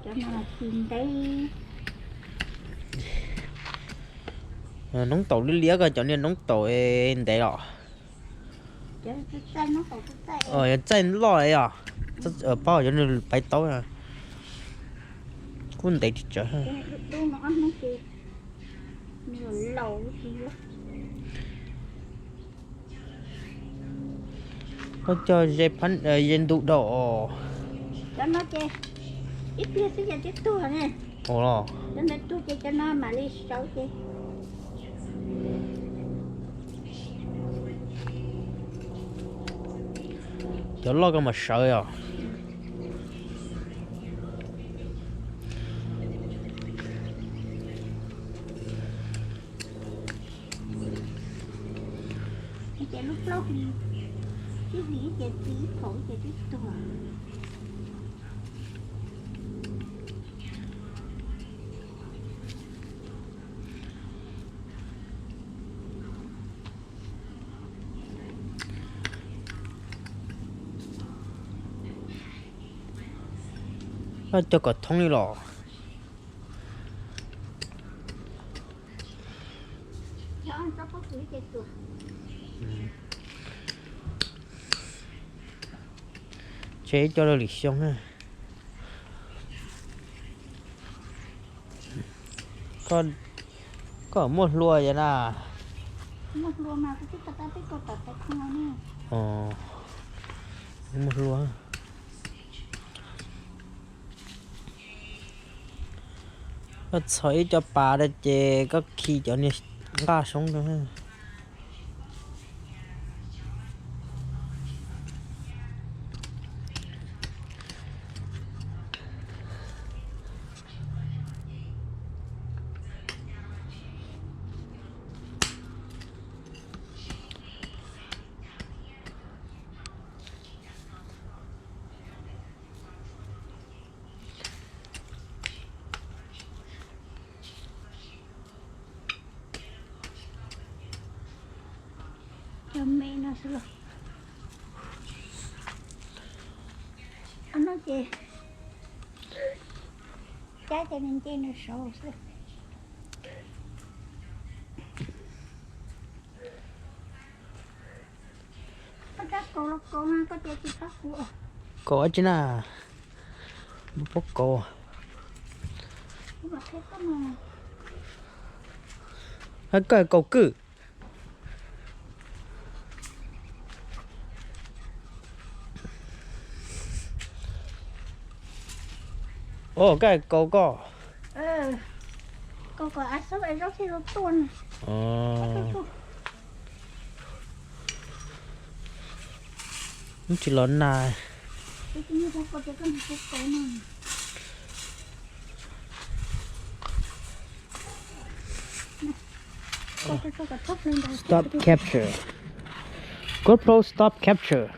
Cov no tsis ntev. Noob taum liab liab ko, cov niag noob taum ntev os. Yog txaij loj os, paub cov niag paiv taub kuj ntev tsis tsawg. Koj cog ze ntu dhau os. Cov no ces ib pliag xwb ces twb tuag ne. Ua los. Cov ntawd tuag ces cov no mam li sawv ces. Cov loj koj mam sawv os. Ces lub plaub hlis, ib hlis ces txiv ib phaum ces twb tuag. Loj cog kom thoob li los. Tseg ib co lawm lwm xyoo na. Koj muaj hlua yom na? Muaj hlua. Koj txhos ib co pas rau ces koj khi cov niag nqaj soob rau. Cov me no xwb los. Ob no ces cab cov me nce nws saud xwb. Koj cab kaus los kaus na, koj cab tsis txhob kuv. Kaus dab tsi na? Paub kaus. Koj kaus kwj. Os, koj kaus koj. Tsis los nag. Stop capture. GoPro stop capture.